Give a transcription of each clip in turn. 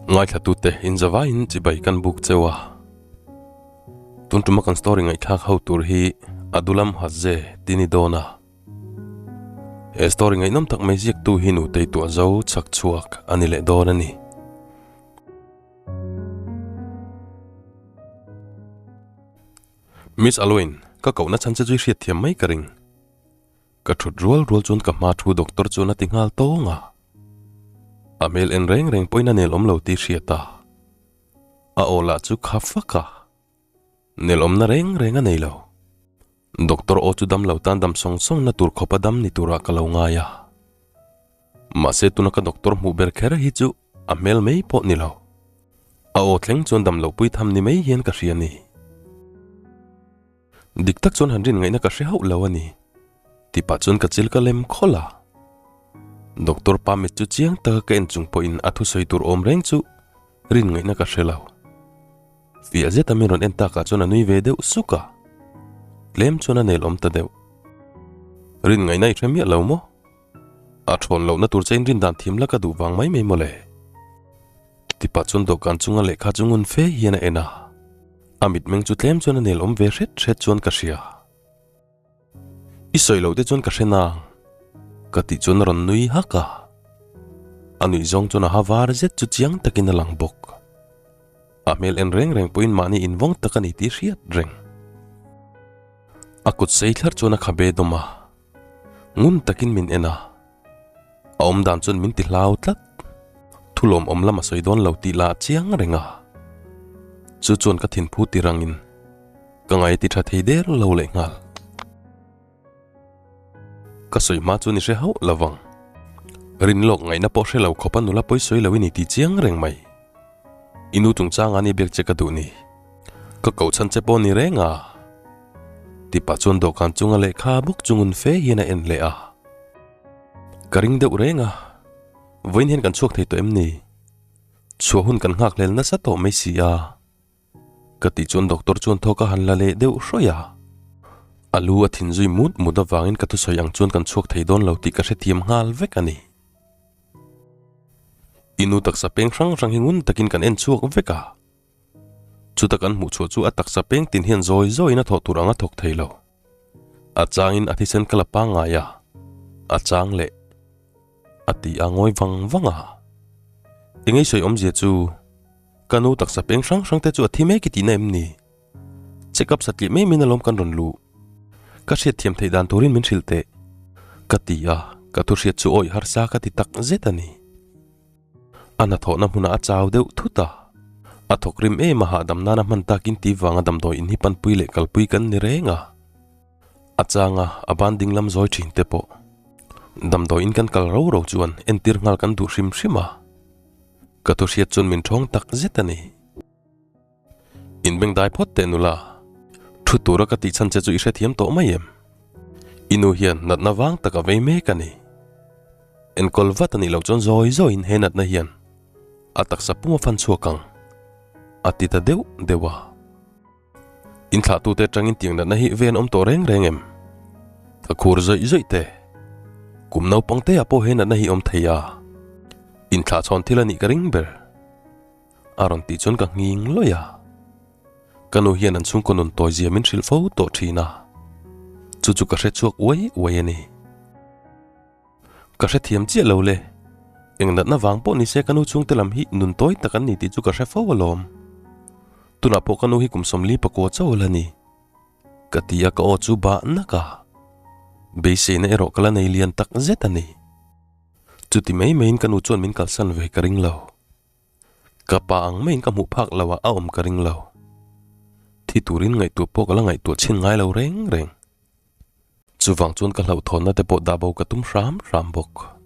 Ngaithlatute inzavaiin chibai kan buk cheu a. Tun tuma kan story ngaihthlak ho tur hi Adulam Haze ti ni dawn a. He story ngaihnawm tak mai ziaktu hi nutei tuah zo chhak chhuak a ni leh dawn a ni. Miss Aloin, ka kohna chhan che chu i hriatthiam mai ka ring. Ka thut rual rual chuan ka hma thu doctor chuan a ti nghal tawng a. A hmel en reng reng pawhin a nel awm lo tih hriat a. A aw lah chu kha fak a. Nel awmna reng reng a nei lo. Doctor aw chu dam lo tan dam sawng sawng na tur khawpa dam ni turah ka lo ngai a. Mahse tuna ka doctor hmuh ber kher hi chu a hmel mai pawh ni lo. A aw thleng chuan dam loh pui tham ni mai hian ka hria ni. Dik tak chuan han rin ngaihna ka hre hauh lo a ni. Ti pah chuan ka chil ka lem khawlh a. Doctor pa mit chu chiang taka ka en chung pawhin a thusawi tur awm reng chu rin ngaihna ka hre lo. Fiah zeta min rawn en takah chuan a nui ve deuh suk a. Tlem chuan a nel awm ta deuh. Rin ngaihna i hre miah lo maw? A thawn lohna tur che in rin dan thiam la ka duh vang mai mai maw le. Ti pah chuan dawhkan chunga lehkha chu ngun fe hian a en a. A mitmeng chu tlem chuan a nel awm ve hret hret chuan ka hria. I sawi loh te chuan ka hre nang. Ka tih chuan a rawn nui hak a. A nuih zawng chuan a ha var zet chu chiang takin a lang bawk. A hmel en reng reng pawhin mahni invawng tak a ni tih hriat reng. A kut sei thlar chuan a khabe dawm a. Ngun takin min en a. A awm dan chuan min ti hlau tlat. Thu lawmawm lam a sawi dawn lo tih lah a chiang reng a. Chu chuan ka thinphu ti rangin ka ngai ti tha thei der lo leh nghal. Ka sawi hma chuan i hre hauh lo vang. Rin lawk ngaihna pawh hre lo khawp a nula pawi sawi lo i ni ti chiang reng mai. I nu chungchang a ni biak che ka duh ni. Ka koh chhan che pawh ni reng a. Ti pah chuan dawhkan chunga lehkha bawk chungun fe hian a en leh a. Ka ring deuh reng a, vawiin hian kan chhuak thei tawh em ni? Chhuah hun kan nghak hlel nasa tawh mai si a. Ka tih chuan doctor chuan thawk a han la leh deuh hrawih a. A lu a thin zui mut mut avangin ka thusawi ang chuan kan chhuak thei dawn lo tih ka hrethiam nghal vek a ni. I nu taksa peng hrang hrang hi ngun takin kan en chhuak vek a. Chuta kan hmuh chhuah chu a taksa peng tin hian zawi zawiin a thawh tur ang a thawk thei lo. A changin a thisen ka la pangngai a, a chang leh a ti a ngawi vang vang a. Engei sawi awmzia chu ka nu taksa peng hrang hrang te chu a thi mek i tihna em ni? Check up satliah mai mai alawm kan rawn luh. Ka hriatthiam theih dan turin min hrilh teh. Ka ti a, ka thu hriat chu awih harsa ka ti tak zet a ni. A hnathawhna hmunah a chau deuh thut a. A thawk rim em a hahdam nana hman takin ti vanga damdawi in hi panpui leh kalpui kan ni reng a. A changa a ban ding lam zawi thin te pawh. Damdawi in kan kal ro ro chuan entir nghal kan duh hrim hrim a. Ka thu hriat chuan min thawng tak zet a ni. Inbengdai phawt teh nula. Thu tura ka tih chhan che chu i hrethiam tawh mai em? I nu hian natna vang tak a vei mek a ni. Enkawl vat a nih loh chuan zawi zawiin he natna hian a taksa pum a fan chhuak ang, a ti ta deuh deuh a. Inthlahtute atangin tiang natna hi ve an awm tawh reng reng em? Ka khur zawih zawih te. Kum naupang te ah pawh he natna hi awm thei a. Inthlahchhawn thil a nih ka ring ber. A rawn tih chuan ka nghing lawih a. Ka nu hian an chhungkaw nun tawi zia min hrilh fo tawh thin a. Chu chu ka hre chhuak uai uai a ni. Ka hrethiam chiah lo le. Eng natna vang pawh ni se ka nu chhungte lam hi nun tawi tak an ni tih chu ka hre fo alawm. Tunah pawh ka nu hi kum 44 chauh a la ni. Ka ti a ka aw chu bah nak a. Beiseina erawh ka la nei lian tak zet a ni. Chuti mai maiin ka nu chuan min kalsan ve ka ring lo. Ka pa ang maiin ka hmuh phak lo ah a awm ka ring lo. Thi turin ngaihtuah pawh ka la ngaihtuah chhin ngai lo reng reng. Chuvang chuan ka hlauhthawnna te pawh dah bo ka tum hram hram bawk.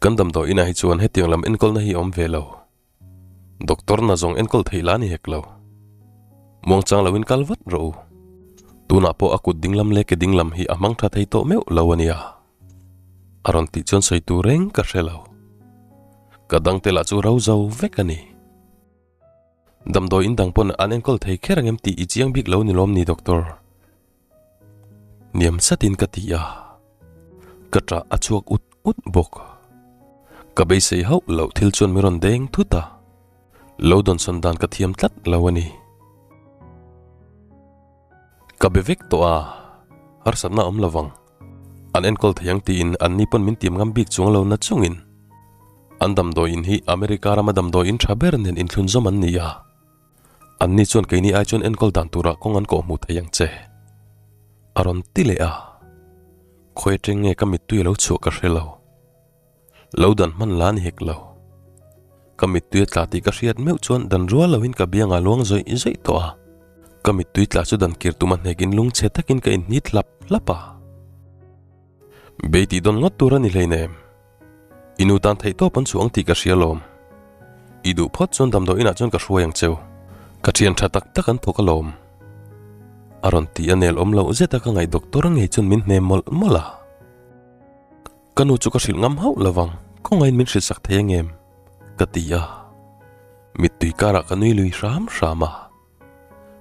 Kan damdawi inah hi chuan hetiang lam enkawlna hi a awm ve lo. Doctor na zawng enkawl theih la ni hek lo. Muangchang loin kal vat rawh u. Tunah pawh a kut dinglam leh ke dinglam hi a hmang tha thei tawh meuh lo a nia. A rawn tih chuan sawi tur reng ka hre lo. Ka dangte lah chu ro zo vek a ni. Damdawi in dang pawn an enkawl thei kher ang em tih i chiang bik lo ni lawm ni Doctor? Niam satin ka ti a. Ka ṭah a chhuak ut ut bawk. Ka beisei hauh loh thil chuan min rawn deng thut a, lo dawnsawn dan ka thiam tlat lo a ni. Ka be vek tawh a, harsatna a awm lo vang. An enkawl thei ang tiin anni pawn min tiam ngam bik chuang lo na chungin an damdawi in hi America rama damdawi in tha ber nen inthlunzawm an ni a. Anni chuan keini ai chuan enkawl dan turah kawng an kawhhmuh thei ang che. A rawn ti leh a, khawi atang nge ka mittui a lo chhuah ka hre lo. Lo dan hman la ni hek lo. Ka mittui a tla tih ka hriat meuh chuan dan rual loin ka biangah luang zawih zawih tawh a. Ka mittui tla chu dan kir tum a hnekin lungchhe takin ka inhnit hlap hlap a. Bei tih dawn ngawt tur a ni hleinem. I nu tan theih tawp an chhuah ang tih ka hria lawm. I duh phawt chuan damdawi inah chuan ka hruai ang cheu. Ka thian tha tak tak an thawk alawm. A rawn ti a nel awm loh zet a ka ngaih doctor ngei chuan min hnem mawlh mawlh a. Ka nu chu ka hrilh ngam hauh lo vang, kawngaiin min hrilh sak thei angem? Ka ti a. Mittui karah ka nui lui hram hram a.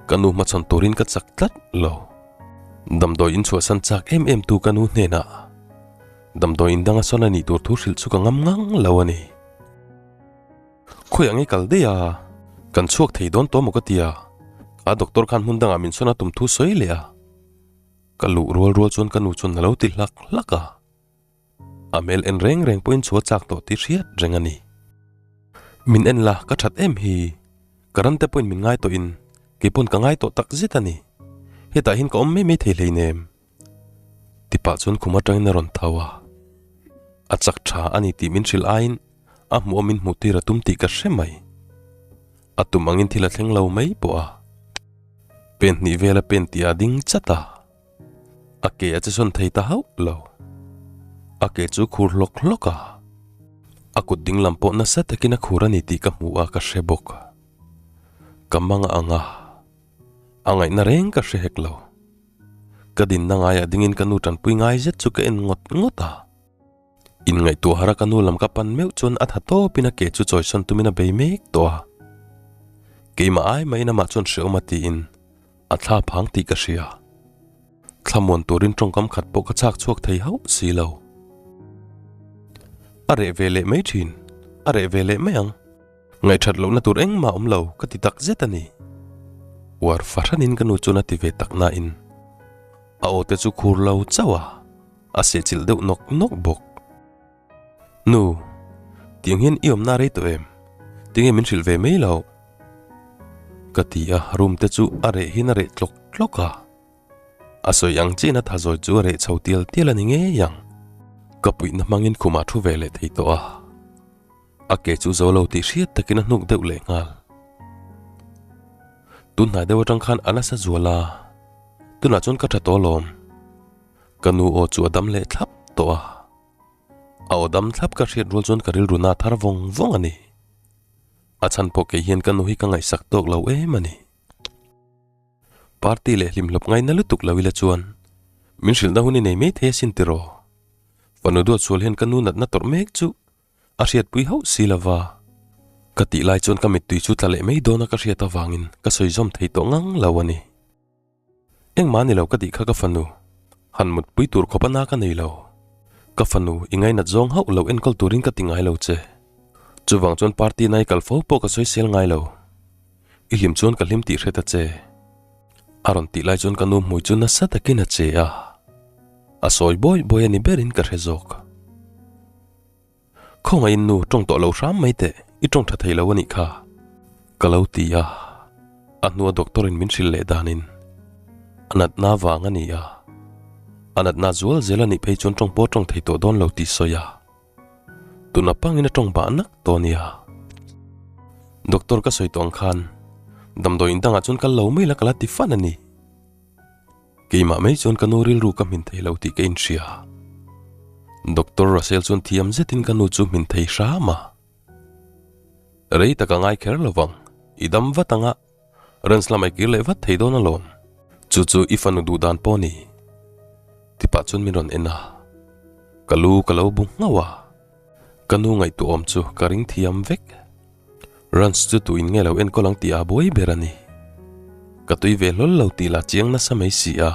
Ka nu hmachhawn turin ka chak tlat lo. Damdawi in chhuahsan chak em em tu ka nu hnenah damdawi in danga sawn a nih tur thu hrilh chu ka ngam ngang lo a ni. Khawi ang i kal daih a, kan chhuak thei dawn tawh maw ka ti a, a doctor khan hmun dangah min sawn a tum thu sawi leh a. Ka luh rual rual chuan ka nu chuan a lo ti hlak hlak a. A hmel en reng reng pawhin chhuah chak tawh tih hriat reng a ni. Min en la, ka that em hi. Ka ram te pawhin min ngai tawhin kei pawn ka ngai tawh tak zet a ni. Hetah hian ka awm mai mai thei hleinem. Ti pah chuan khum atangin a rawn tho a. A chak tha a ni tih min hrilh aiin a hmuh a min hmuh tir a tum tih ka hre mai. A tum angin thil a thleng lo mai pawh a. Pen hnih vel a pen tih a ding chat a. A ke a che sawn thei ta hauh lo. A ke chu khur hlawk hlawk a. A kut ding lam pawh nasa takin a khur a ni tih ka hmu a ka hre bawk. Ka mang a ang a. A ngaihna reng ka hre hek lo. Ka dinna ngaiah dingin ka nu tanpui ngai zet chu ka en ngawt ngawt a. Inngaihtuah har a ka nu lam ka pan meuh chuan a tha tawpin a ke chu chawisawn tumin a bei mek tawh a. Keimah ai mahin amah chuan hreawm a tiin a thla phang tih ka hria. Thlamuan turin tawngkam khat pawh ka chak chhuak thei hauh si lo. A reh ve leh mai thin, a reh ve leh mai ang. Ngaihthat lohna tur engmah awm lo ka ti tak zet a ni. Uar fahranin ka nu chuan a ti ve tak nain a aw te chu khur lo chauh a. A sehchilh deuh nawk nawk bawk. Nu, tiang hian i awmna rei tawh em? Tinge min hrilh ve mai loh? Ka ti a, room te chu a reh hian a reh tlawk tlawk a. A sawi ang chiin a tha zawi chu a reh chho tial tial a ni ngei ang. Ka puihna hmangin khumah thu ve leh thei tawh a. A ke chu zo lo tih hriat takin a hnuk deuh leh nghal. Tun hnai deuh atang khan a nasa zual a, tunah chuan ka tha tawh alawm. Ka nu aw chu a dam leh thlap tawh a, a aw dam thlap ka hriat rual chuan ka rilru na thar vawng vawng a ni. A chhan pawh kei hian ka nu hi ka ngaihsak tawk lo em a ni. Party leh hlimhlawp ngaina lutuk lo ila chuan min hrilhna hun i nei mai thei asin tiraw? Fanu duat sual hian ka nu natna tawrh mek chu a hriatpui hauh si lova. Ka tih lai chuan ka mittui chu tla leh mai dawna ka hriat avangin ka sawi zawm thei tawh ngang lo a ni. Engmah ni lo ka tih kha ka fanu, han mutpui tur khawp a na ka nei lo. Ka fanu, i ngainat zawng hauh lo enkawl turin ka ti ngai lo che. Chuvang chuan party na i kal fo pawh ka sawisel ngai lo. I hlim chuan ka hlim tih hre ta che. A rawn tih lai chuan ka nu hmui chu nasa takin a che a. A sawi bawi bawi a ni berin ka hre zawk. Khawngaihin nu tawng tawh lo hram mai teh, i tawng tha thei lo a nih kha. Ka lo ti a, a hnua doctor in min hrilh leh danin a natna vang a ni a, a natna zual zel a nih phei chuan tawng pawh tawng thei tawh dawn lo tih sawi a, tuna pangin a tawng bah nak tawh a nia. Doctor ka sawi tawh ang khan damdawi in dangah chuan kal lo mai la ka la ti fan a ni. Keimah mai chuan ka nu rilru ka hmin thei lo tih ka inhria. Doctor Russell chuan thiam zetin ka nu chu hmin thei hram a. Rei tak a ngai kher lovang, i dam vat anga Rens lamah i kir leh vat thei dawn alawm. Chu chu i fanu duh dan pawh a ni. Tipah chuan min rawn en a. Ka lu ka lo bu nghauh a. Ka nu ngaihtuahawm chu ka ring thiam vek. Runs chu tu in nge lo enkawl ang tih a buai ber a ni. Ka tui ve hlawl lo tih lah chiang nasa mai si a.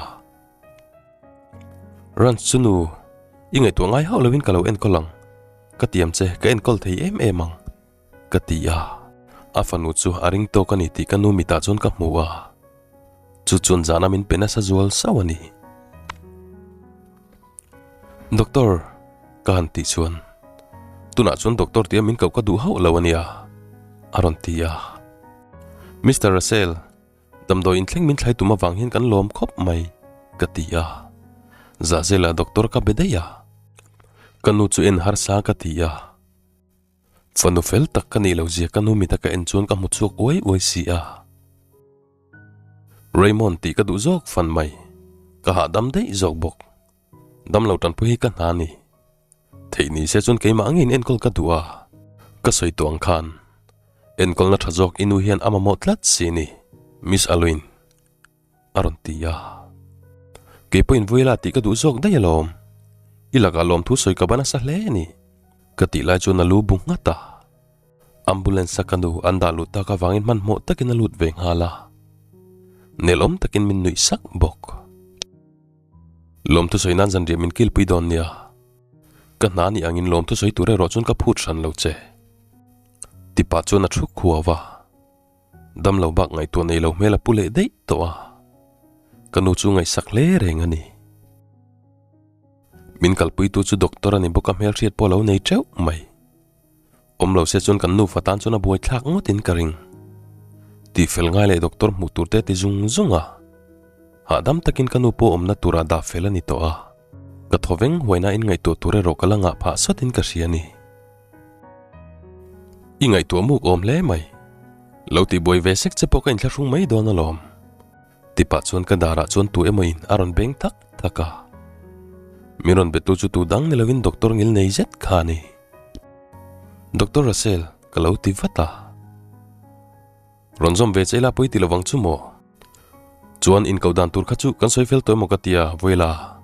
Runs chu nu, i ngaihtuah ngai hauh lovin ka lo enkawl ang. Ka tiam che, ka enkawl thei em em ang, ka ti a. A fanu chu a ring tawk a ni tih ka nu mitah chuan ka hmu a. Chu chuan zahna min pe nasa zual sauh a ni. Doctor, ka han tih chuan, Tunah chuan doctor tia min koh ka duh hauh lo a nia, a rawn ti a. Mister Russell, Damdawi inthleng min thlai tum avang hian kan lawm khawp mai, ka ti a. Zahzela doctor ka be daih a. Ka nu chu en harsa ka ti a. Fanu fel tak ka nih lo zia ka nu mita ka en chuan ka hmu chhuak uai uai si a. Raymond tih ka duh zawk fan mai. Ka hahdam daih zawk bawk. Damlo tanpui hi ka hna ni. Theih ni se chuan keimah angin enkawl ka duh a, ka sawi tawh ang khan enkawlna tha zawk i nu hian a mamawh tlat si ni, Miss Alwyn a rawn ti a. Kei pawhin Vuela tih ka duh zawk daih alawm, i lakah lawmthu sawi ka ban nasa hle a ni, ka tih lai chuan a lu bu nghat a. Ambulance a ka nu an dah lut tak avangin hmanhmawh takin a lut ve nghal a, nelawm takin min nuih sak bawk. Lawmthu sawi nan zanriah min kilpui dawn nia. Ka hna ni angin lawmthu sawi tur erawh chuan ka phut hran lo che. Tipa chuan a thu khuau va. Damlo bak ngaihtuah nei lo hmel a pu leh daih tawh a. Ka nu chu ngaihsak hle reng a ni. Min kalpuitu chu doctor a ni bawk a hmelhriat pawh a lo nei teuh mai. Awm lo se chuan kan nufa tan chuan a buai thlak ngawtin ka ring. Tih fel ngai leh doctor hmuh tur te a ti zung zung a. Hahdam takin ka nu pawh awmna turah dah fel a ni tawh a. Ka thaw veng huaina in ngaihtuah tur erawh ka la ngah phah sawtin ka hria a ni. I ngaihtuah muk awm hle mai. Lo tih buai ve sek che pawh ka inthlahrung mai dawn alawm. Tipah chuan ka darah chuan tu emaw in a rawn beng thak thak a. Min rawn betu chu tu dang ni lovin doctor ngil nei zet kha a ni. Doctor Russell, ka lo ti vat a. Rawn zawm ve che ila pawi ti lovang chu maw? Chuan inkoh dan tur kha chu kan sawi fel tawh emaw ka ti a, Vawila.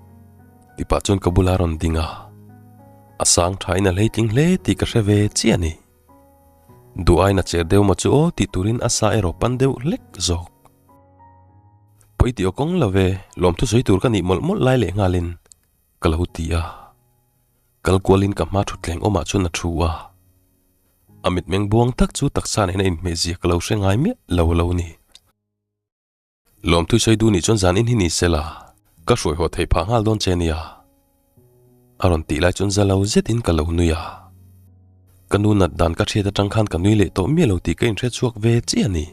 Tipah chuan ka bula rawn ding a. A sang thain a hleitling hle tih ka hre ve chiah a ni. Duh aiin a cher deuh maw chu aw tih turin a sa erawh pan deuh hlek zawk. Pawi tih aw kawng lo ve, lawmthu sawi tur ka nih mawlh mawlh lai leh nghalin ka lo ti a. Kal kualin ka hma thutthleng awmah chuan a thu a. A mitmeng buang tak chu taksa nena inhmeh zia ka lo hre ngai miah lo a lo ni. Lawmthui sawi duh nih chuan zan in hi ni sela, ka hruai haw theih phah nghal dawn che nia. A rawn tih lai chuan za lo zetin ka lo nui a. Ka nu nat dan ka hriat atang khan ka nui leh tawh miah lo tih ka inhre chhuak ve chiah a ni.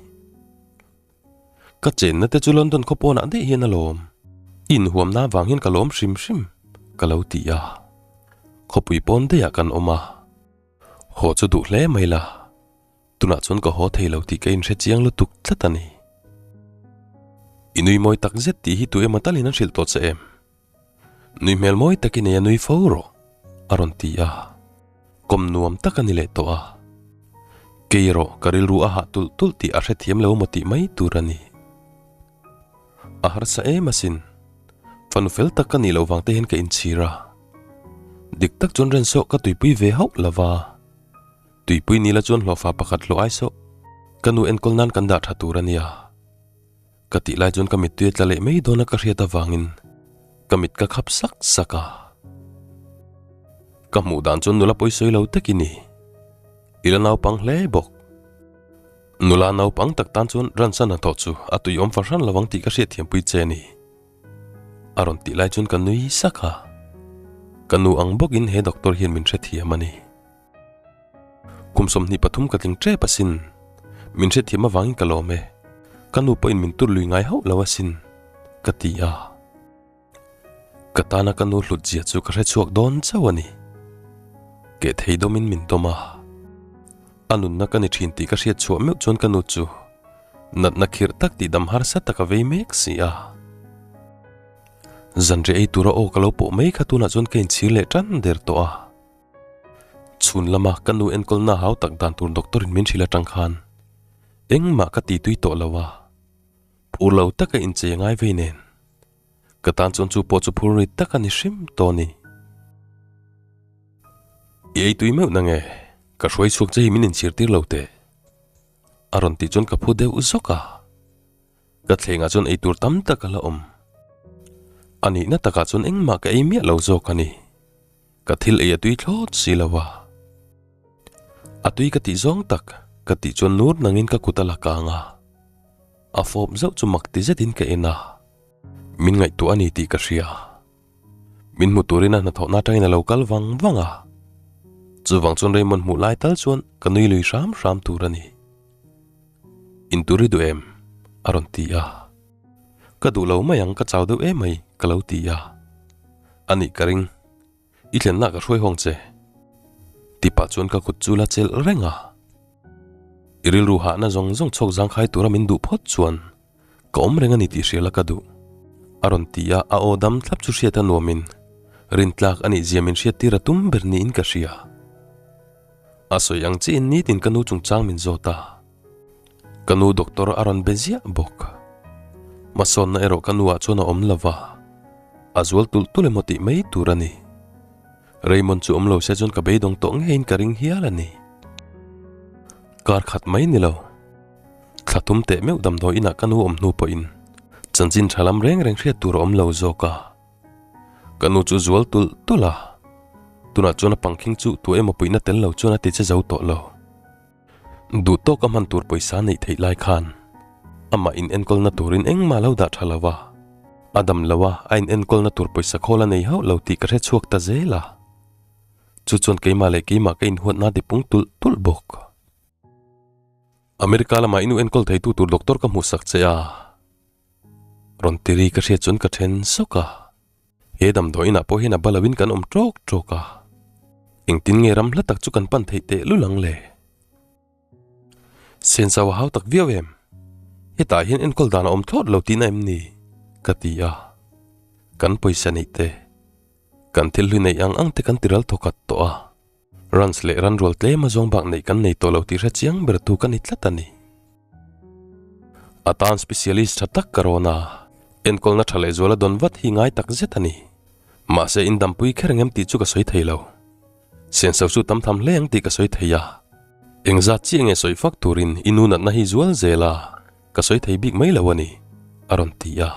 Ka chenna te chu London khaw pawnah daih hian a lawm. I inhuamna avang hian ka lawm hrim hrim, ka lo ti a. Khawpui pawn daihah kan awm a. Haw chu duh hle mai la. Tunah chuan ka haw thei lo tih ka inhre chiang lutuk tlat a ni. I nui mawi tak zet tih hi tu emaw talin an hrilh tawh che em? Nui hmel mawi tak i nei a nui fo rawh, a rawn ti a. Kawm nuam tak a ni leh tawh a. Kei erawh ka rilru a hah tulh tulh tih a hrethiam lo maw tih mai tur a ni. A harsa em asin. Fanu fel tak ka nih loh vang te hian ka inchhir a. Dik tak chuan Rensawh ka tuipui ve hauh lo va. Tuipui nila chuan hlawhfa pakhat hlawh ai sawh ka nu enkawl nan kan dah tha tur a nia. Ka tih lai chuan ka mittui a tla leh mai dawn a ka hriat avangin ka mit ka khap sak sak a. Ka hmuh dan chuan nula pawisawi lo tak i ni. I la naupang hle bawk. Nula naupang tak tan chuan ransa hnathawh chu a tuiawm fahran lo ang tih ka hriatthiampui che a ni. A rawn tih lai chuan ka nui sak a. Ka nu ang bawkin he doctor hian min hrethiam a ni. Kum 23 ka tling tep asin. Min hrethiam avangin ka lawm e. Ka nu pawhin min tur lui ngai hauh lo asin, ka ti a. Ka tana ka nu hlut zia chu ka hre chhuak dawn chauh a ni. Keh thei dawmin min dawm a. A nunna ka ni thin tih ka hriat chhuah meuh chuan ka nu chu natna khirh tak tih dam harsa tak a vei mek si a. Zanriah ei tura aw ka lo pawh mai kha tunah chuan ka inchhir leh tan der tawh a. Chhun lama ka nu enkawlna hau tak dan tur doctor in min hrilh atang khan engmah ka ti tui tawh lo a, phur lo taka inchei ngai vei nen ka tan chuan chu pawh chu phur rit tak a ni hrim tawh a ni. I ei tui meuh nange, ka hruai chhuak che hi min inchhir tir lo teh a rawn tih chuan ka phu deuh zawk a. Ka thlengah chuan ei tur tam tak a la awm. A nihna takah chuan engmah ka ei miah lo zawk a ni. Ka thil ei a tui thlawt si lo a. A tui ka tih zawng tak ka tih chuan nur nangin ka kut a la kang a. A fawp zauh chu mak ti zetin ka en a. Min ngaihtuah a ni tih ka hria. Min hmu turin a hnathawhna atangin a lo kal vang vang a. Chuvang chuan Raymond hmuh lai tal chuan ka nui lui hram hram tur a ni. Intur i duh em? a rawn ti a. Ka duh lo mai ang ka chau deuh emai ka lo ti a. A nih ka ring. I thlenna ka hruai hawng che. Ti pah chuan ka kut chu la chelh reng a. I rilru hahna zawng zawng chhawk zangkhai tura min duh phawt chuan ka awm reng a ni tih hriala ka duh. A rawn ti a, a aw dam thlap chu hriat a nuamin rintlak a nih zia min hriattir a tum ber niin ka hria. A sawi ang chiin nitin ka nu chungchang min zawt a. Ka nu doctor a rawn be ziah bawk. Hmasawnna erawh ka nuah chuan a awm lo va, a zual tulh tulh emaw tih mai tur a ni. Raymond chu awm lo se chuan ka beidawng tawh ngeiin ka ring hial a ni. Kar khat mai ni lo. Thla tum teh meuh damdawi inah ka nu awm hnu pawhin chanchin tha lam reng reng hriat tur a awm lo zawk a. Ka nu chu zual tulh tulh a, tunah chuan a pangkhing chu tu emaw puihna tel lo chuan a ti che zo tawh lo. Duh tawk a hman tur pawisa neih theih lai khan amah in enkawlna turin engmah lo dah tha lo a, a dam lo a, a in enkawlna tur pawisa khawl a nei hauh lo tih ka hre chhuak ta zel a. Chu chuan keimah leh keimah ka inhuatna ti pung tulh tulh bawk. America lamah inu enkawl theitu tur doctor ka hmuh sak che a, rawn ti ri ka hriat chuan ka then sawk a. He damdawi inah pawh hian a ba loin kan awm tawk tawk a, engtin nge ram hla tak chu kan pan theih teh lul ang le? Senso a hau tak viau em? Hetah hian enkawl dan a awm thlawt lo tihna em ni? ka ti a, kan pawisa neih te, kan thil hlui neih ang ang te kan tiral thawkhat tawh a, runs leh ran rual tlem a zawng bak neih kan nei tawh lo tih hre chiang ber tu ka ni tlat a ni. A tan specialist tha tak ka rawn a, enkawlna tha leh zuala dawn vat hi ngai tak zet a ni. Mahse in dampui kher engem tih chu ka sawi thei lo. Senso chu tam tham hle ang tih ka sawi thei a. Engzat chiah nge sawi fak turin i nu natna hi zual zel a, ka sawi thei bik mai lo a ni, a rawn ti a.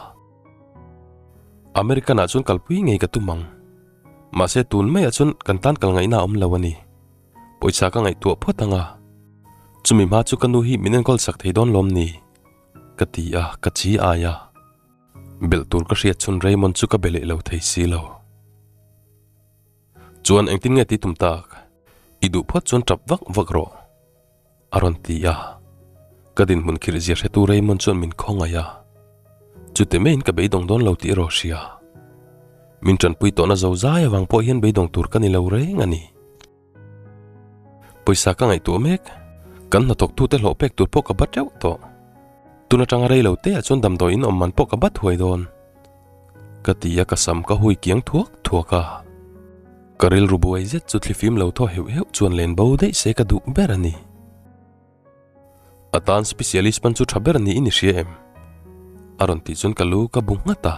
American ah chuan kalpui ngei ka tum ang. Mahse tun maiah chuan kan tan kal ngaihna a awm lo a ni. Pawisa ka ngaihtuah phawt ang a, chumi hma chu ka nu hi min enkawl sak thei dawn lawm ni? Ka ti a, ka chi ai a. Belh tur ka hriat chhun Raymond chu ka be leh lo thei si lo. Chuan engtin nge ti tum tak? I duh phawt chuan tap vak vak rawh, a rawn ti a. Ka dinhmun khirh zia hretu Raymond chuan min khawngaih a. Chute maiin ka beidawng dawn lo tih erawh hria. Min tanpui tawhna zo zai avang pawh hian beidawng tur ka ni lo reng a ni. Pawisa ka ngaihtuah mek, kan hnathawktute hlawh pek tur pawh ka bat reuh tawh. Tun atanga rei lo te ah chuan damdawi in awm man pawh ka bat huai dawn. Ka ti a ka sam ka hui kiang thuak thuak a. Ka rilru buai zet chu thlifim lo thaw heuh heuh chuan len bo daih se ka duh ber a ni. A tan specialist pan chu tha ber niin i hria em? A rawn tih chuan ka lu ka bu nghat a.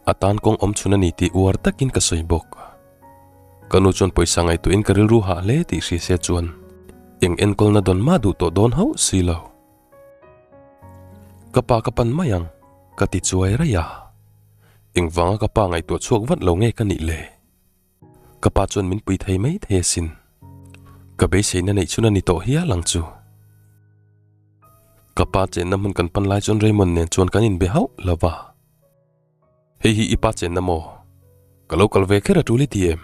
A tan kawng awm chhun a ni tih uar takin ka sawi bawk. Ka nu chuan pawisa ngaihtuahin ka rilru hah hle tih hria se chuan eng enkawlna dawn mah duh tawh dawn hauh si lo. Ka pa ka pan mai ang, ka ti chuai raih a. Engvanga ka pa ngaihtuah chhuak vat lo nge ka nih le? Ka pa chuan min pui thei mai thei asin. Ka beiseina neih chhun a ni tawh hial ang chu. Ka pa chenna hmun kan pan lai chuan Raymond nen chuan kan inbe hauh lo va. Hei hi i pa chenna maw? Ka lo kal ve kher a tul i ti em?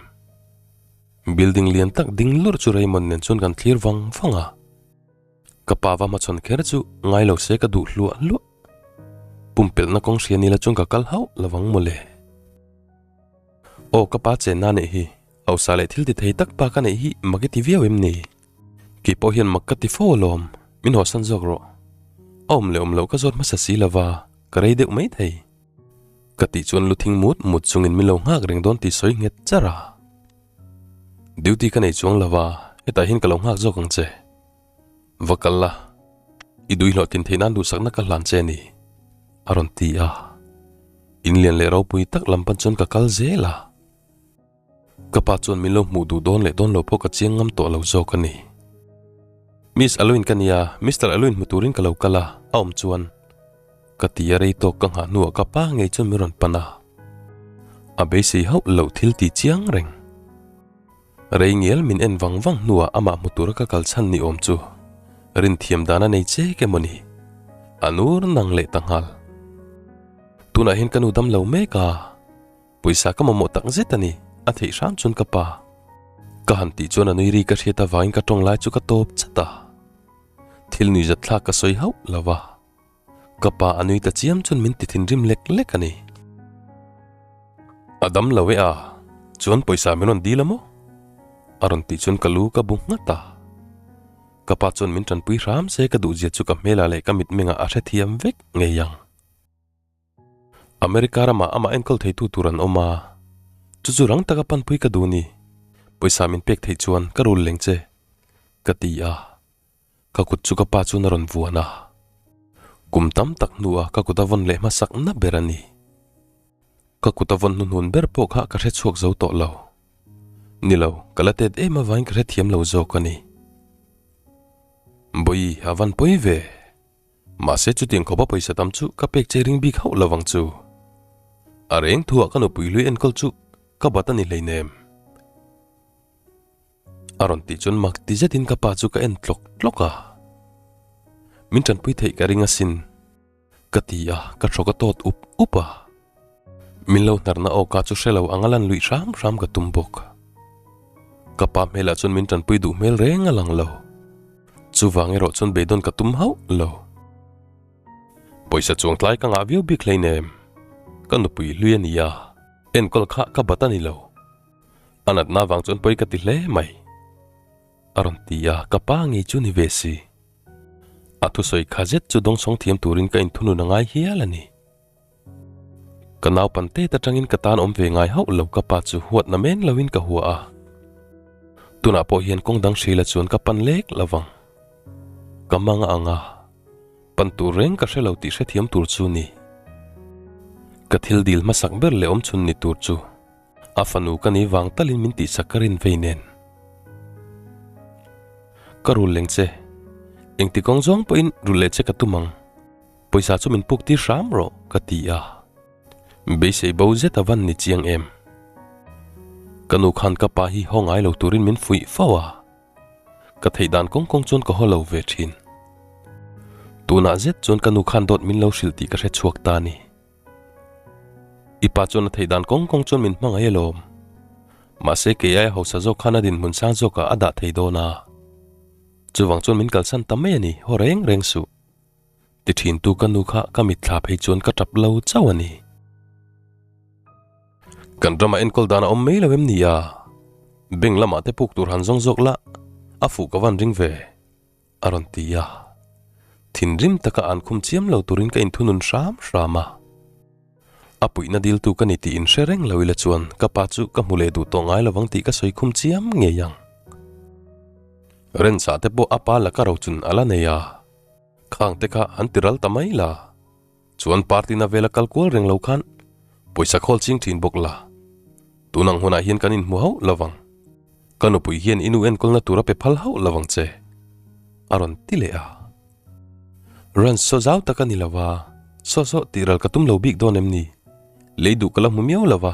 Building lian tak ding lurh chu Raymond nen chuan kan thlir vang vang a. Ka pa va hmachhawn kher chu ngai lo se ka duh hluah hluah. Pumpelhna kawng hria nila chuan ka kal hauh lo vang mawle. Aw ka pa chenna neih hi hausa leh thil ti thei tak pa ka neih hi mak i ti viau em ni? Kei pawh hian mak ka ti fo alawm, min hawsan zawk rawh. A awm leh awm loh ka zawt hmasa si lova, ka rei deuh mai thei. Ka tih chuan lu thing mut mut chungin min lo nghak reng dawn tih sawi nghet char a. Duty ka nei chuang lova, hetah hian ka lo nghak zawk ang che. Va kal la, i dui hlawhtlin theih nan duhsakna ka hlan che a ni, a rawn ti a. In lian leh ropui tak lam pan chuan ka kal zel a. Ka pa chuan min lo hmuh duh dawn leh dawn lo pawh ka chiang ngam tawh lo zawk a ni. Miss Alwyn ka nia, Mister Alwyn hmu turin ka lo kal a, a awm chuan. Ka ti a rei tawk ka nghah hnuah ka pa ngei chuan min rawn pan a. A beisei hauh loh thil ti chiang reng. Rei ngial min en vang vang hnuah amah hmu tura ka kal chhan ni awm chu rinthiam dan a nei chek emaw ni? A nur nang leh ta nghal. Tunah hian ka nu dam lo mek a, pawisa ka mamawh tak zet a ni, a theih hram chuan ka pa. Ka han tih chuan a nui ri ka hriat avangin ka tawng lai chu ka tawp chat a. Thil nuihzat thlak ka sawi hauh lo va. Ka pa a nui ta chiam chuan min ti thinrim lek lek a ni. A dam lo e a, chuan pawisa min rawn dil a maw? A rawn tih chuan ka lu ka bu nghat a. Ka pa chuan min tanpui hram se ka duhzia chu ka hmelah leh ka mitmengah a hrethiam vek ngei ang. America ramah amah enkawl theitu tur an awm a, chu chu rang taka panpui ka duh ni, pawisa min pek theih chuan ka rul leng che, ka ti a, ka kut chu ka pa chuan a rawn vuan a, kum tam tak hnuah ka kut a vawn leh hmasak na ber a ni. Ka kut a vawn hnuhnun ber pawh kha ka hre chhuak zo tawh lo. Ni lo, ka la tet em avangin ka hrethiam lo zawk a ni. Bawi, a van pawi ve. Mahse chutiang khawpa pawisa tam chu ka pek che ring bik hauh lo vang chu. A reng thuah ka nupui hlui enkawl chu ka bat a ni hleinem. A rawn tih chuan mak ti zetin ka pa chu ka en tlawk tlawk a. Min tanpui theih ka ring asin. Ka ti a, ka hrawk a tawt up up a. Min lo hnarna awka chu hre lo anga lan luih hram hram ka tum bawk. Ka pa hmelah chuan min tanpui duh hmel reng a lang lo. Chuvang erawh chuan beidawn ka tum hauh lo. Pawisa chuang tlai ka ngah viau bik hleinem. Ka nupui hlui a nia, enkawl kha ka bat a ni lo. A natna vang chuan pawi ka ti hle mai. A rawn ti a, ka pa ngei chu ni ve si. A thusawi kha zet chu dawngsawng thiam turin ka inthunun a ngai hial a ni. Ka naupan tet atangin ka tan awm ve ngai hauh lo ka pa chu huatna men loin ka hua a. Tunah pawh hian kawng dang hrila chuan ka pan lek lo vang. Ka mang a ang a, pan tur reng ka hre lo tih hrethiam tur chu ni. Ka thil dil hmasak ber leh awm chhun ni tur chu a fanu ka ni vang talin min tihsak ka rin vei nen. Ka rul leng che, engti kawng zawng pawhin rul leh che ka tum ang. Pawisa chu min puk tir hram rawh, ka ti a. Beisei bo zet a van ni chiang em? Ka nu khan ka pa hi haw ngai lo turin min fuih fo a. Ka theih dan kawng kawng chuan ka haw lo ve thin. Tunah zet chuan ka nu khan dawt min lo hrilh tih ka hre chhuak ta a ni. I pa chuan a theih dan kawng kawng chuan min hmangaih alawm. Mahse kei aia hausa zawk khan a dinhmun sang zawkah a dah thei dawn a. Chuvang chuan min kalsan ta mai a ni, haw reng reng suh. Ti thintu ka nu kha ka mitthla phei chuan ka tap lo chauh a ni. Kan ramah enkawl dan a awm mai lo em ni a? Bank lamah te puk tur han zawng zawk la, a fuh ka van ring ve, a rawn ti a. Thinrim taka an khum chiam lo turin ka inthunun hram hram a. A puihna diltu ka ni tih inhre reng lo ila chuan ka pa chu ka hmu leh duh tawh ngai lovang tih ka sawi khum chiam ngei ang. Rensah te pawh a pa laka rochun a la nei a. Khang te kha an ti ral ta mai la. Chuan party na vela kal kual reng lo khan pawisa khawl ching thin bawk la. Tun ang hunah hian kan inhmu hauh lovang. Ka nupui hian i nu enkawlna tur a pe phal hauh lovang che. A rawn ti leh a. Runs saw zau tak a ni lo va, saw saw tih ral ka tum lo bik dawn em ni? Lei duh ka la hmu miau lo va.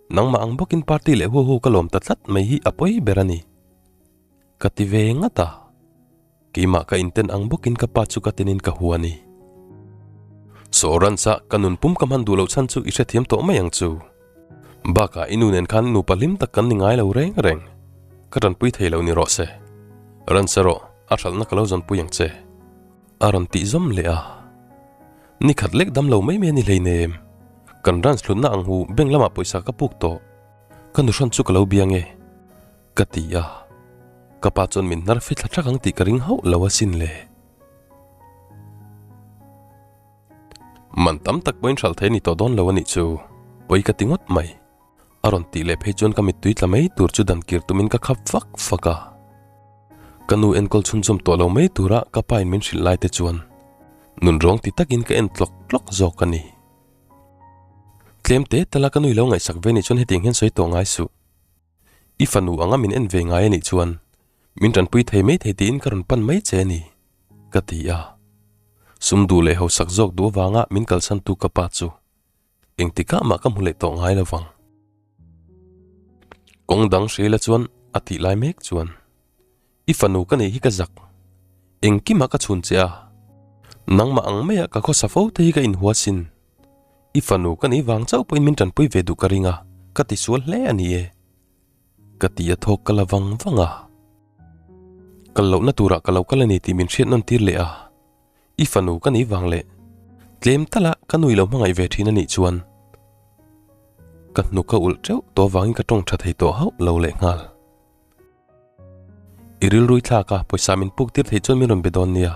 Nangmah ang bawkin party leh huahu ka lawm ta tlat mai hi a pawi ber a ni. Ka ti ve ngat a. Keimah ka inten ang bawkin ka pa chu ka tenin ka hua ni. Saw ranch-a ka nun pum ka hman duh loh chhan chu i hrethiam tawh mai ang chu. Bakah i nu nen khan nupa hlim tak kan ni ngai lo reng reng. Ka tanpui thei lo ni rawh se. Ranch erawh a hralhna ka lo zawnpui ang che. A rawn tih zawm leh a. Ni khat lek dam lo mai mai a ni hleinem. Kan ranch hlutna ang hu bank lamah pawisa ka puk tawh. Ka nuhrawn chu ka lo bia nge. Ka ti a, ka pa chuan min hnar fithla thak ang tih ka ring hauh lo asin le. Man tam tak pawhin hralh thei a ni tawh dawn lo a nih chu, pawi ka ti ngawt mai. A rawn tih leh phei chuan ka mittui tla mai tur chu dan kir tumin ka khap fak fak a. Ka nu enkawl chhunzawm tawh lo mai tura ka pa in min hrilh lai te chuan nun rawng ti takin ka en tlawk tlawk zawk a ni. Tlem te tala ka nui lo ngaihsak ve nih chuan hetiang hian sawi tawh ngai suh. I fanu anga min en ve ngai a nih chuan min tanpui thei mai thei tiin ka rawn pan mai che a ni, ka ti a. Sum duh leh hausak zawk duh avanga min kalsantu ka pa chu engtikah mah ka hmu leh tawh ngai lo vang. Kawng dang hria ila chuan. A tih lai mek chuan, I fanu ka neih hi ka zak. Engkimah ka chhun che a. Nangmah ang maia ka khawsa fo te hi ka inhua sin. I fanu ka neih vang chauh pawhin min tanpui ve duh ka ring a, ka tisual hle a ni e. Ka ti a thawk ka la vang vang a. Kal lohna turah ka lo kal a ni tih min hriat nawn tir leh a. I fanu ka nih vang leh tlem tala ka nui lo hmangaih ve thin a nih chuan ka hnuk a ulh teuh tawh avangin ka tawng tha thei tawh hauh lo leh nghal. I rilrui thlak a pawisa min puk tir theih chuan min rawn be dawn nia,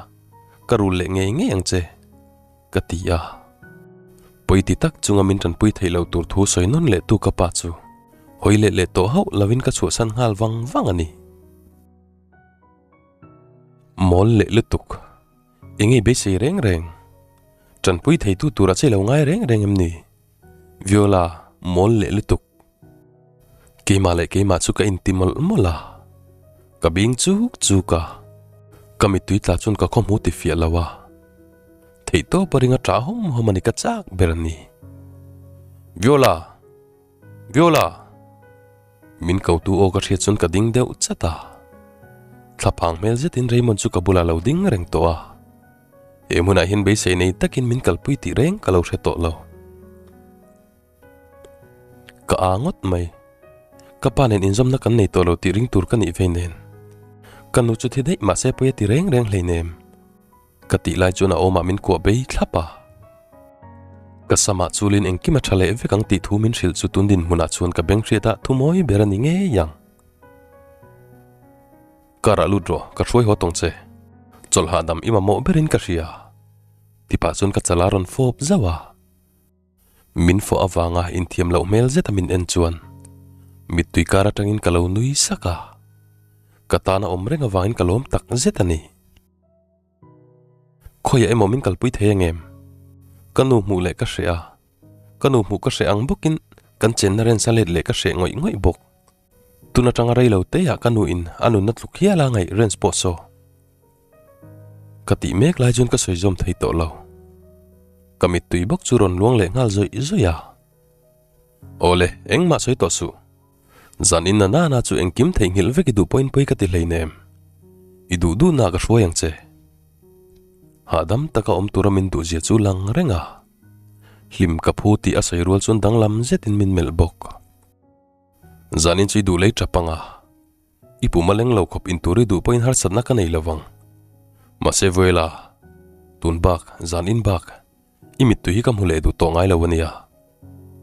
ka rul leh ngei ngei ang che, ka ti a. Pawi ti tak chunga min tanpui theih loh tur thu sawi nawn leh tu ka pa chu hawi leh leh tawh hauh lovin ka chhuahsan nghal vang vang a ni. Mawl leh lutuk. Eng nge beisei reng reng? Tanpui theitu tura che lo ngai reng reng em ni? Viola, mawl leh lutuk. Keimah leh keimah chu ka inti mawlh mawlh a. Ka bing chuk chuk a. Ka mittui tla chuan ka khawhmu ti fiah lo a. Theihtawp a ring a ṭah hawm hawm a ni ka chak ber a ni. Viola! Viola! Min kotu aw ka hriat chuan ka ding deuh chat a. Thlaphang hmel zetin Raymond chu ka bulah lo ding reng tawh a. He hmunah hian beisei nei takin min kalpui tih reng ka lo hre tawh lo. Ka aa ngawt mai. Ka pa nen inzawmna kan nei tawh lo tih ring tur ka nih vei nen. Ka nu chu thi daih mahse pawi a ti reng reng hleinem. Ka tih lai chuan a awmah min kuah bei thlap a. Ka samah chulin engkim a tha leh vek ang tih thu min hrilh chu tun dinhmunah chuan ka beng hriatah thu mawi ber a ni ngei ang. Car ah lut rawh, ka hruai haw tawng che. Chawlh hahdam i mamawh berin ka hria. Tipah chuan ka chala rawn fawp zauh a. Min fawh avanga inthiam loh hmel zeta min en chuan mittui kar atangin ka lo nui sak a. Ka tana awm reng avangin ka lawm tak zet a ni. Khawiah emaw min kalpui thei angem? Ka nu hmuh leh ka hreh a, ka nu hmuh ka hreh ang bawkin kan chenna rensa let leh ka hreh ngawih ngawih bawk. Tun atanga rei lo te ah ka nu in a nunna tluk hial a ngaih rens pawh saw. Ka tih mek lai chuan ka sawi zawm thei tawh lo. Ka mittui bawk chu rawn luang leh nghal zawih zawih a. Awle, engmah sawi tawh suh. Zan in na nana chu engkim theihnghilh vek i duh pawhin pawi ka ti hleinem. I duh duhna ka hruai ang che. Hahdam taka awm tura min duhzia chu lang reng a. Hlim ka phu tih a sawi rual chuan danglam zetin min melh bawk. Zan in chu i duh lei tap ang a. I pum a leng lo khawp in tur i duh pawhin harsatna ka nei lovang. Mahse Vawela, tun bak, zan in bak, I mittui hi ka hmu leh duh tawh ngai lo a nia.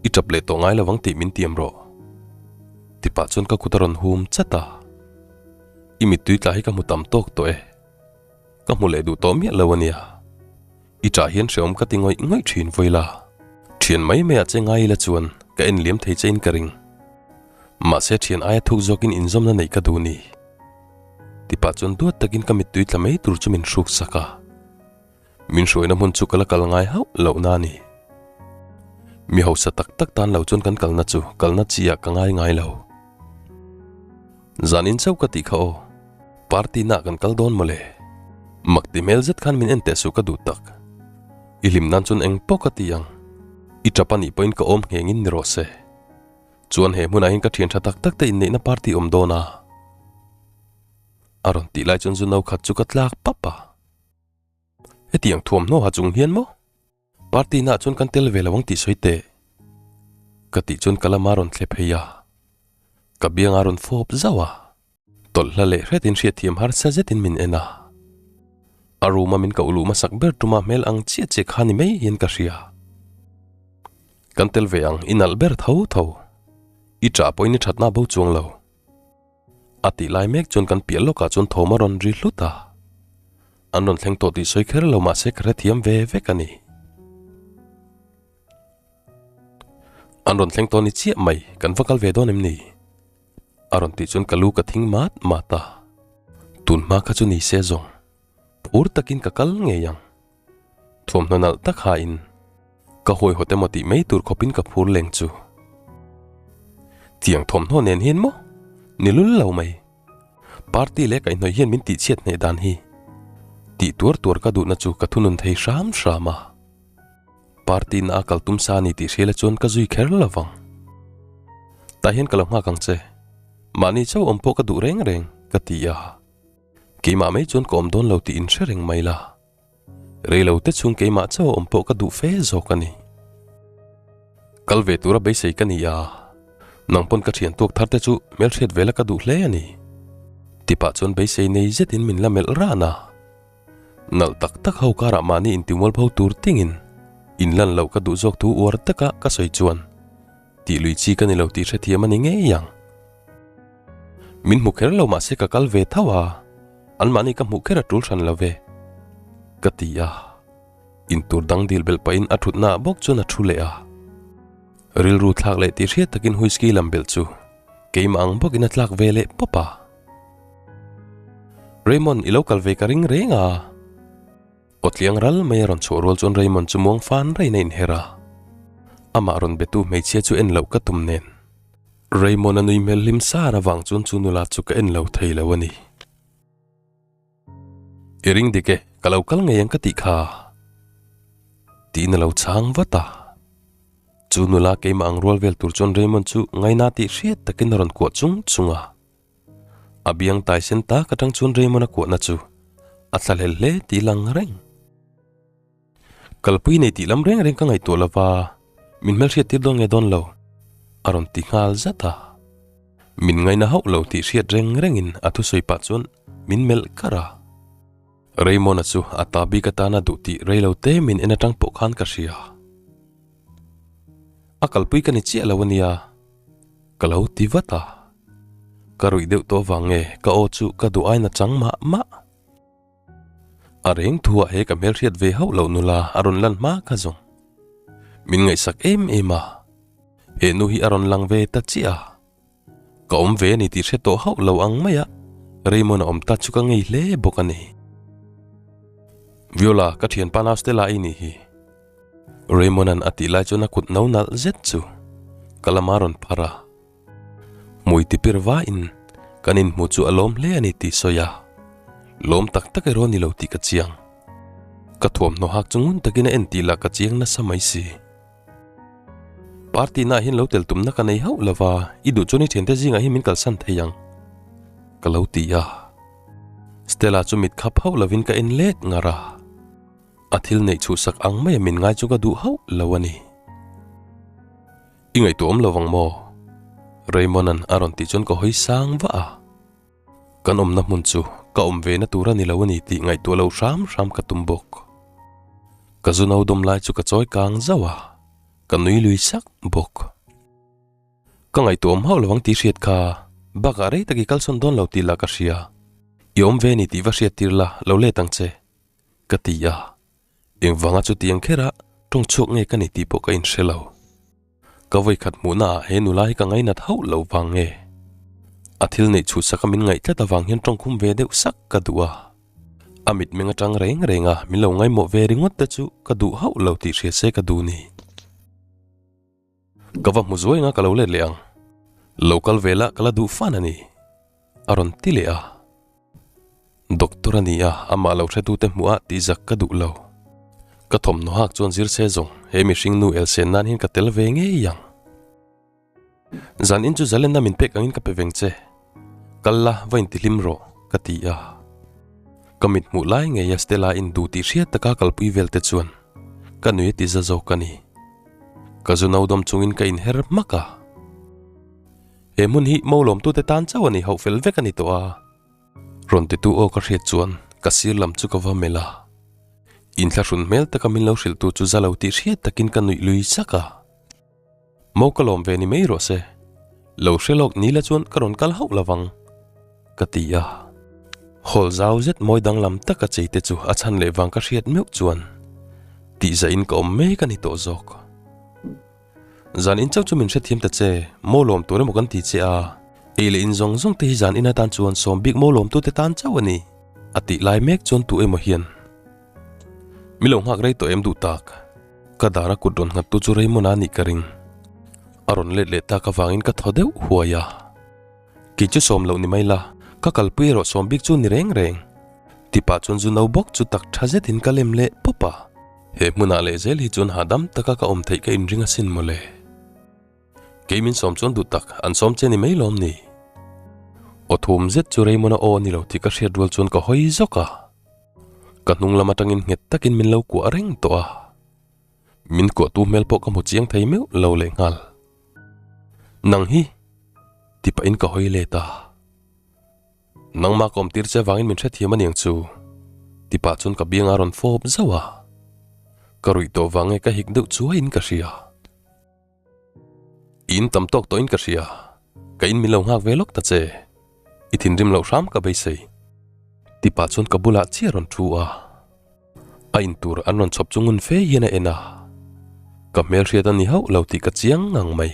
I tap leh tawh ngai lovang tih min tiam rawh. Tipah chuan ka kut a rawn hum chat a. I mittui tla hi ka hmu tam tawk tawh e. Ka hmu leh duh tawh miah lo a nia. I tah hian hreawm ka ti ngawih ngawih thin Vawila. Thian mai maiah che ngai ila chuan ka en liam thei che in ka ring. Mahse thian aia thuk zawkin inzawmna neih ka duh ni. Tipah chuan duat takin ka mittui tla mai tur chu min hruk sak a. Min hruaina hmun chu ka la kal ngai hauh loh na a ni. Mi hausa tak tak tan lo chuan kan kalna chu kalna chi ah ka ngai ngai lo. Zan in chauh ka tih kha aw, party na ah kan kal dawn mawle. Mak ti hmel zet khan min en teh suh ka duh tak. I hlim nan chuan eng pawh ka ti ang. I tap a nih pawhin ka awm nghengin ni rawh se. Chuan he hmunah hian ka thian tha tak tak te inneihna party awm dawn a. A rawn tih lai chuan zu no khat chu ka tlak pap a. Hetiang thuamhnaw ha chung hian maw? Party naah chuan kan tel ve lo ang tih sawi teh. Ka tih chuan ka lama rawn thle phei a. Ka bianga rawn fawp zauh a. Tawlh hla leh hretin hriatthiam harsa zetin min en a. A room a min koh luh hmasak ber tuma hmel ang chiah chiah kha ni mai hian ka hria. Kan tel ve ang i nalh ber tho tho. I ṭah pawhin i ṭhatna bo chuang lo. A tih lai mek chuan kan piah lawkah chuan thawm a rawn ri hlut a. An rawn thleng tawh tih sawi kher lo mahse ka hrethiam ve vek a ni. An rawn thleng tawh ni chiah mai, kan va kal ve dawn em ni? A rawn tih chuan ka lu ka thing mat mat a. Tun hma kha chu ni se zawng. Phur takin ka kal ngei ang. Thuamhnaw nalh tak hain ka hawihawt emaw tih mai tur khawpin ka phur leng chu. Tiang thawmhnaw nen hian maw? Ni lul lo mai. Party leh kaihhnawih hian min tihchhiat hneh dan hi. Tih tuar tuar ka duhna chu ka thunun thei hram hram a. Party na a kal tum sa a ni tih hriala chuan ka zui kher lo vang. Tah hian ka lo nghak ang che. Mahni chauh awm pawh ka duh reng reng, ka ti a. Keimah mai chuan ka awm dawn lo tih inhre reng mai la. Reilo te chhung keimah chauh a awm pawh ka duh fe zawk a ni. Kal ve tura beisei ka ni a, nang pawn ka thian tuak thar te chu hmelhriat vela ka duh hle a ni. Tipah chuan beisei nei zetin min la melh ran a. Nalh tak tak ho karah mahni intimualpho tur tingin inlan loh ka duh zawk thu uar taka ka sawi chuan tih lui chi ka ni lo tih hrethiam a ni ngei ang. Min hmu kher lo mahse ka kal ve tho a, anmahni ka hmuh kher a tul hran lo ve, ka ti a. Intur dang dil belh pahin a thutna ah bawk chuan a thu leh a. Rilru thlak leh tih hriat takin whisky lam belh chu keimah ang bawkin a tlak ve leh pawp a. Raymond i lo kal ve ka ring reng a. Awtliang ral mai a rawn chhuah rual chuan Raymond chu muang fan raiin a inher a. Amah rawn betu hmeichhia chu en loh ka tum nen. Raymond a nui hmel hlim sar avang chuan chu nula chu ka en lo thei lo a ni. I ring dik e, ka lo kal ngei ang ka tih kha. Tiin a lo chhang vat a. Chu nula keimah ang rual vel tur chuan Raymond chu ngaina tih hriat takin a rawn kuah chung chung a. A biang tai sen tak atang chuan Raymond a kuahna chu a thlahlel hle tih lang reng. Kalpui nei tih lam reng reng ka ngaihtuah lo va, min hmelhriat tir dawn nge dawn lo? A rawn ti nghal zat a. Min ngaina hauh lo tih hriat reng rengin a thusawi pah chuan min melh kar a. Raymond-a chu a ta bik atana duh tih rei lo te min en atang pawh khan ka hria. A kalpui ka ni chiah lo a nia, ka lo ti vat a. Ka ruih deuh tawh vang nge ka aw chu ka duh aina chang mah mah. A reng thuah he ka hmelhriat ve hauh loh nula a rawn lan hma kha zawng. Min ngaihsak em em a, he nu hi a rawn lang ve ta chiah a. Ka awm ve a ni tih hre tawh hauh lo ang mai a, Raymond a awm ta chu ka ngei hle bawk a ni. Viola, ka thianpa nau Stella i nih hi. Raymond-a'n a tih lai chuan a kut no nalh zet chu ka lama rawn phar a. Hmui tipir vain kan inhmu chu a lawm hle a ni tih sawi a, lawm tak tak erawh a ni lo tih ka chiang. Ka thuamhnaw hak chu ngun takin a en tih lah ka chiang nasa mai si. Party naah hian lo tel tumna ka nei hauh lo va, i duh chuan i thiante zingah hian min kalsan thei ang, ka lo ti a. Stella chu mit khap hauh lovin ka en let ngar a. A thil neih chhuhsak ang maia min ngai chu ka duh hauh lo a ni. I ngaihtuah awm lo vang maw? Raymond-a'n a rawn tih chuan ka hawi sang vah a. Kan awmna hmun chu ka awm ve na tur a ni lo a ni tih ngaihtuah lo hram hram ka tum bawk. Ka zu no dawm lai chu ka chawi kang zauh a, ka nui lui sak bawk. Ka ngaihtuah awm hauh lo vang tih hriat kha bakah rei tak i kalsawn dawn lo tih lah ka hria. I awm ve a ni tih va hriat tir la, lo let ang che, ka ti a. Engvanga chutiang khera tawng chhuak nge ka ni tih pawh ka inhre lo. Ka vawikhat hmuhna ah he nula hi ka ngainat hauh lo vang nge? A thil neih chhuhsaka min ngaih tlat avang hian tawngkhum ve deuh sak ka duh a. A mitmeng atang reng reng a min lo ngaimawh ve ringawt te chu ka duh hauh lo tih hria se ka duh ni. Ka va hmu zuai anga ka lo let leh ang. Lo kal ve la ka la duh fan a ni. A rawn ti leh a. Doctor a ni a, amah lo hretute hmuh ah tih zak ka duh lo. Ka thawmhnaw hak chuan zir se zawng, he mihring nu elsen nan hian ka tel ve ngei ang. Zan in chu zalenna min pek angin ka pe veng che. Kal la, va intihlim rawh, ka ti a. Ka mit hmuh lai ngei a Stella in duh tih hriat taka kalpui vel te chuan ka nui a ti za zawk a ni. Ka zu no dawm chungin ka inher hmak a. He hmun hi mo lawmtute tan chauh a ni hauh fel vek a ni tawh a. Rawn titu aw ka hriat chuan ka sir lam chu ka va melh a. Inthlahrun hmel taka min lo hrilhtu chu za lo tih hriat takin ka nuih lui sak a. Mo ka lawm ve ni mai rawh se. Lo hre lawk ni la chuan ka rawn kal hauh lo vang, ka ti a. Hall zau zet mawi danglam taka chei te chu a chhan leh vang ka hriat meuh chuan tihzahin ka awm mek a ni tawh zawk. Zan in chauh chu min hrethiam ta che, maw lawm tur emaw kan ti che a, ei leh in zawng zawng te hi zan in atan chuan sawm bik maw lawm tute tan chauh a ni, a tih lai mek chuan tu emaw hian mi lo nghak rei tawh em duh tak. Ka dar a kut rawn nghat tu chu Raymond a nih ka ring. A rawn let leh tak avangin ka thaw deuh huai a. Kei chu sawm loh ni mai la, ka kalpui erawh sawm bik chu ni reng reng. Tipah chuan zu no bawk chu tak tha zetin ka lem leh pawp a. He hmunah leh zel hi chuan hahdam taka ka awm theih ka inring asin mawle. Kei min sawm chuan duh tak an sawm che ni mai lawm ni? Aw thum zet chu Raymond-a aw a ni lo tih ka hriat rual chuan ka hawi zawk a. Ka hnung lam atangin nghet takin min lo kuah reng tawh a. Min kuahtu hmel pawh ka hmu chiang thei meuh lo lehnghal. Nang hi! ti pahin ka hawi let a. Nangmah ka awmtir che avangin min hrethiam aniang chu, ti pah chuan ka biang a rawn fawp zauh a. Ka ruih tawh vang nge ka hik deuh chuaiin ka hria. I in tam tawk tawhin ka hria, ka in min lo nghak ve lawk ta che, i thinrim loh hram ka beisei, ti pah chuan ka bulah chiah a rawn thu a. A in tur an rawn chhawp chu ngun fe hian a en a, ka hmelhriat a ni hauh lo tih ka chiang ngang mai.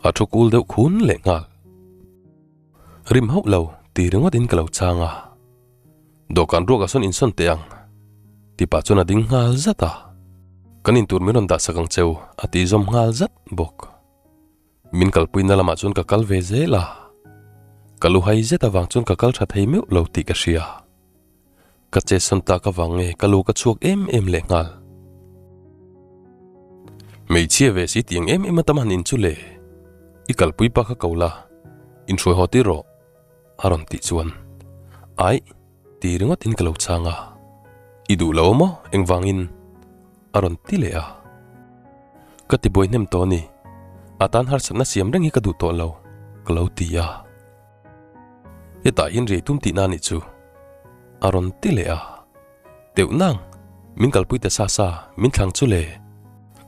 A thu kul deuh khun leh nghal. Rim hauh lo ti ringawt in ka lo chang a, dawhkan ruak ah sawn insawn teh ang ti pah chuan a ding nghal zat a, kan intur min rawn dah sak ang cheu a tih zawm nghal zat bawk. Min kalpui na lamah chuan ka kal ve zel a, ka lu hai zet avang chuan ka kal tha thei meuh lo tih ka hria. Ka che sawn tak avang nge ka lu ka chhuak em em leh nghal. Hmeichhia ve si tiang em em a tam han in chu le, i kalpui pa kha ko la, inhruai haw tir rawh a rawn tih chuan aih ti ringawt in ka lo chhang a, i duh lo maw engvangin a rawn ti leh a. Ka ti buai hnem tawh a ni, a tan harsatna siam reng hi ka duh tawh lo ka lo ti a. Hetah hian riai tum tihna a nih chu a rawn ti leh a, Teuh nang, min kalpui ta sa sa, min thlang chu le.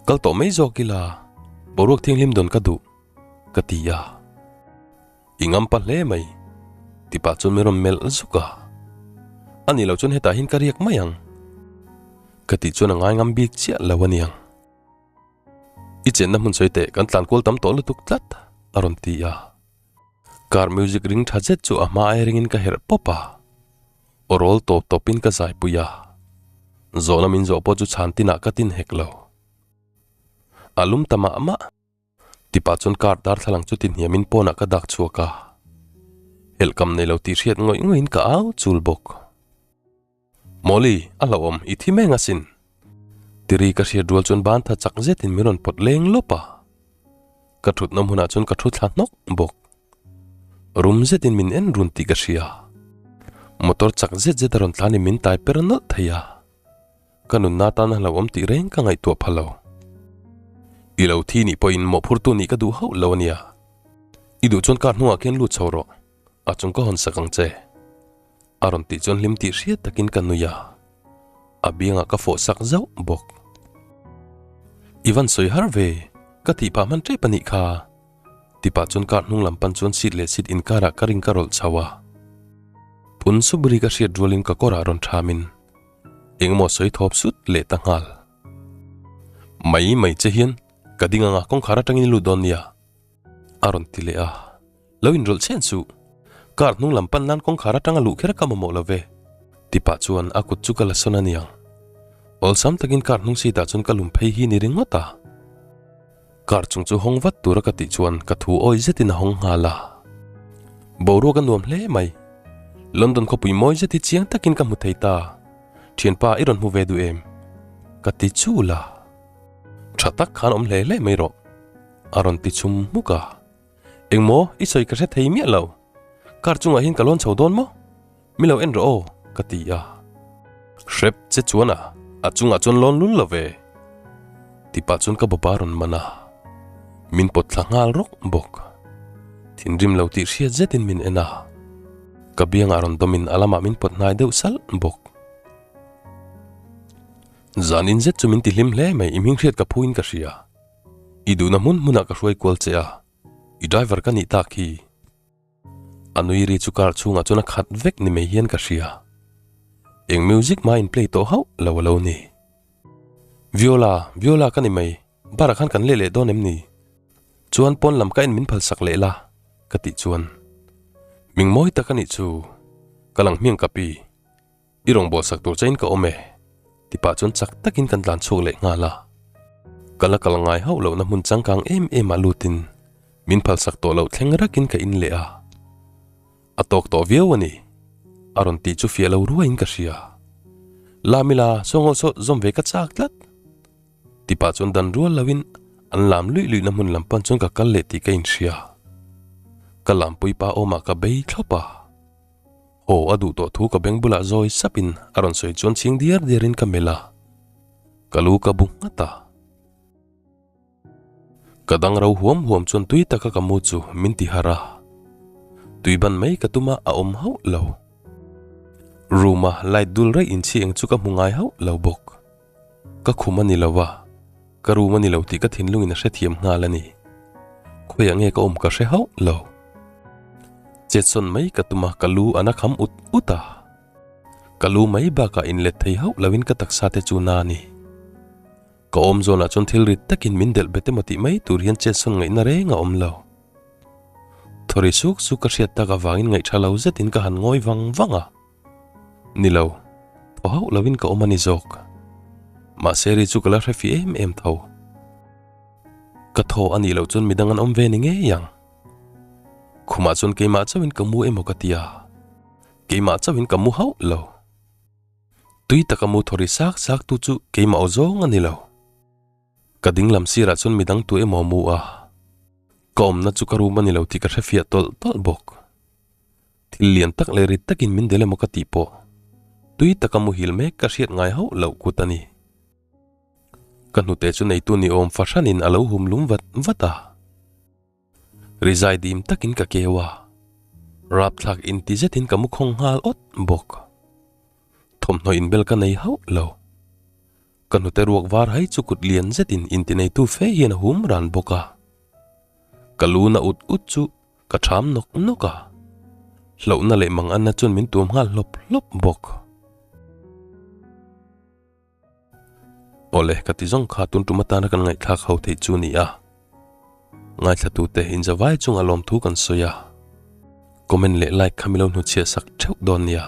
Kal tawh mai zawk ila, boruak thianghlim dawn ka duh, ka ti a. I ngam pa hle mai, ti pah chuan min rawn melh zuk a. A nih loh chuan hetah hian ka riak mai ang, ka tih chuan a ngai ngam bik chiah lo a niang. I chenna hmun sawi teh, kan tlan kual tam tawh lutuk tlat, a rawn ti a. Car music ring tha zet chu a hma ai ringin ka herh pawp a, aw rawl tawp tawpin ka zaipui a, zawhna min zawh pawh chu chhan tinah ka tin hek lo. A lum ta mah mah. Tipa chuan car darthlalang chu ti hniamin pawnah ka dak chhuak a, helhkam nei lo tih hriat ngawih ngawihin ka au chul bawk. Mawli, a hlauhawm, i thi meng asin. Tiri ka hriat rual chuan ban tha chak zetin min rawn pawt leng lawp a. Ka thutna hmunah chuan ka thu thla hnawk bawk. Rum zetin min en run tih ka hria. Motor chak zet zet a rawn tlan in min tai per nawlh thei a. Ka nunna tan a hlauhawm tih reng ka ngaihtuah pha lo. I lo thi nih pawhin mawhphurtu nih ka duh hauh lo a nia. I duh chuan car hnungah khian lut chho rawh, a chung ka hawn sak ang che. A rawn tih chuan hlim tih hriat takin ka nui a, a biangah ka fawh sak zauh bawk. I van sawi har ve, ka tih phah hman tep a nih kha. Tipah chuan car hnung lam pan chuan seat leh seat inkarah ka ring ka rawlh chho a. Phun sup ri ka hriat rualin ka kawrah rawn thamin engemaw sawi thawp sut leh ta nghal. Mai mai che hian ka ding anga kawngkhar atangin i lut dawn nia. A rawn ti leh a, Lo inrawlh chhen suh. Car hnung lam pan nan kawngkhar atanga luh kher ka mamawh lo ve. Ti pah chuan a kut chu ka la sawn a niang. Awlsam takin car hnung seat ah chuan ka lum phei hi ni ringawt a. Car chung chu hawng vat tura ka tih chuan ka thu awi zetin a hawng nghal a. Boruak a nuam hle mai. London khawpui mawi zet hi chiang takin ka hmu thei ta. Thianpa i rawn hmu ve duh em? Ka ti chul a. Tha tak khan awm hle hle mai rawh. A rawn ti chhum hmuk a. Engmaw i sawi ka hre thei miah lo. Car chungah hian ka lawn chho dawn maw? Mi lo en rawh aw, ka ti a. Hrep che chuan a, a chungah chuan lawn lul lo ve. Ti pah chuan ka bawpa rawn man a. Min pawt thla nghal rawk bawk. Thinrim lo tih hriat zetin min en a. Ka biangah rawn dawmin a lamah min pawt hnai deuh salh bawk. Zanin zet chu min ti hlim hle mai, i hming hriat ka phuin ka hria. I duhna hmun hmunah ka hruai kual che a, i driver ka nih tak hi. A nui ri chu car chhungah chuan a khat vek ni mai hian ka hria. Eng music mah in play tawh hauh lo a lo ni. Viola, Viola ka ni mai, bar ah khan kan leh leh dawn em ni? Chuan pawn lam ka en min phalsak leh la, ka tih chuan. Ming mawi tak a nih chu, ka lang hmiang ka pi. I rawn bawl sak tur chain ka awm e, ti pah chuan chak takin kan tlan chhuak leh nghal a. Ka la kal ngai hauh lohna hmun changkang em em ah lutin min phal sak tawh loh thleng rakin ka in leh a. A tawk tawh viau a ni, a rawn tih chu fiah lo ruaiin ka hria. Lamila sawngaw saw zawm ve ka chak tlat. Ti pah chuan dan rual loin an lam luih luihna hmun lam pan chuan ka kal leh tih ka inhria. Ka lampui pa awmah ka bei thlawp a. Haw a duh tawh thu ka beng bulah zawi sapin a rawn sawi chuan chhing diar diarin ka melh a. Ka lu ka bu nghat a. Ka dang ro huam huam chuan tui taka ka mu chu min ti harh a. Tui ban mai ka tum a a awm hauh lo. Room a light dul raih inchhi eng chu ka hmu ngai hauh lo bawk. Ka khum a ni lo a, ka room a ni lo tih ka thinlungin a hrethiam nghal a ni. Khawiah nge ka awm ka hre hauh lo. Chetsawn mai ka tum a, ka lu a na kham ut ut a. Ka lu mai bakah inlet thei hauh loin ka taksa te chu na a ni. Ka awm zawnah chuan thil rit takin min delh bet emaw tih mai tur hian chetsawn ngaihna reng a awm lo. Thawri suk suk ka hriat tak avangin ngaihṭha lo zetin ka han ngawi vang vang a. Ni lo, thaw hauh lovin ka awm a ni zawk. Mahse ri chu ka la hre fi em em tho. Ka thaw a nih loh chuan midang an awm ve ni ngei ang. Khumah chuan keimah chauhin ka mu emaw ka ti a, keimah chauhin ka mu hauh lo. Tui taka mu thaw ri sak sak tu chu keimah aw zawng a ni lo. Ka ding lam sirah chuan midang tu emaw a mu a, ka awmna chu ka room a ni lo tih ka hre fiah tawlh tawlh bawk. Thil lian tak leh rit takin min del emaw ka tih pawh tui taka muhil mek ka hriat ngai hauh loh kut a ni. Ka hnute chu neitu ni awm fahranin a lo hum lum vat vat a. Rizai dim takin ka keu a, rapthlak inti zetin ka mu khawng nghal awt bawk. Thawmhnaw inbel ka nei hauh lo. Ka hnute ruak var hai chu kut lian zetin inti neitu fe hian a hum ran bawk a. Ka lu na ut ut chu Ka ṭham nawk nawk a, hlauhna leh manganna chuan min tuam nghal hlawp hlawp bawk. Awle, ka ti zawng kha tun tum atana kan ngaihthlak ho theih chu ni a. Ngaithlatute inzavai chunga lawmthu kan sawi a, comment leh like kha mi lo hnuchhiah sak theuh dawn nia.